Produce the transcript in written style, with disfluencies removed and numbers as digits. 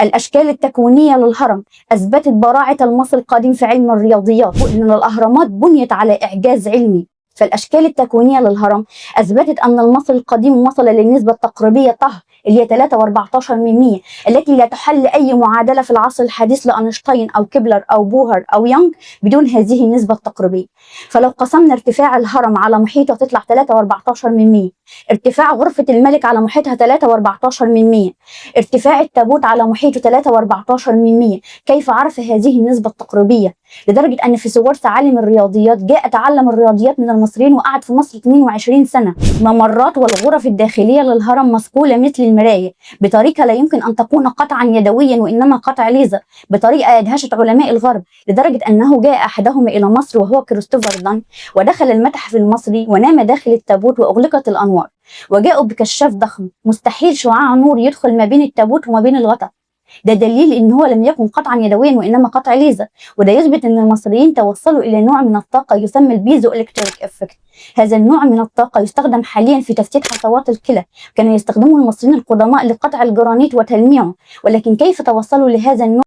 الأشكال التكوينية للهرم أثبتت براعة المصري القديم في علم الرياضيات، وأن الأهرامات بنيت على إعجاز علمي. فالأشكال التكوينية للهرم أثبتت أن المصري القديم وصل للنسبة التقريبية طه اللي هي 3.14 من 100، التي لا تحل أي معادلة في العصر الحديث لأينشتاين أو كيبلر أو بوهر أو يونغ بدون هذه النسبة التقريبية. فلو قسمنا ارتفاع الهرم على محيطه تطلع 3.14 من 100، ارتفاع غرفة الملك على محيطها 3.14 من 100، ارتفاع التابوت على محيطه 3.14 من 100. كيف عرف هذه النسبة التقريبية؟ لدرجة أن فيثاغورس عالم الرياضيات جاء تعلم الرياضيات من المصريين وقعد في مصر 22 سنة. ممرات والغرف الداخلية للهرم مصقولة مثل المراية بطريقة لا يمكن أن تكون قطعا يدويا وإنما قطع ليزر، بطريقة أدهشت علماء الغرب، لدرجة أنه جاء أحدهم إلى مصر وهو كريستوفر دان ودخل المتحف المصري ونام داخل التابوت وأغلقت الأنوار، وجاءوا بكشاف ضخم مستحيل شعاع نور يدخل ما بين التابوت وما بين الغطاء. ده دليل ان هو لم يكن قطعا يدويا وانما قطع ليزر، وده يثبت ان المصريين توصلوا الى نوع من الطاقة يسمى ال piezoelectric effect. هذا النوع من الطاقة يستخدم حاليا في تفتيت حصوات الكلى، كانوا يستخدمه المصريين القدماء لقطع الجرانيت وتلميعه، ولكن كيف توصلوا لهذا النوع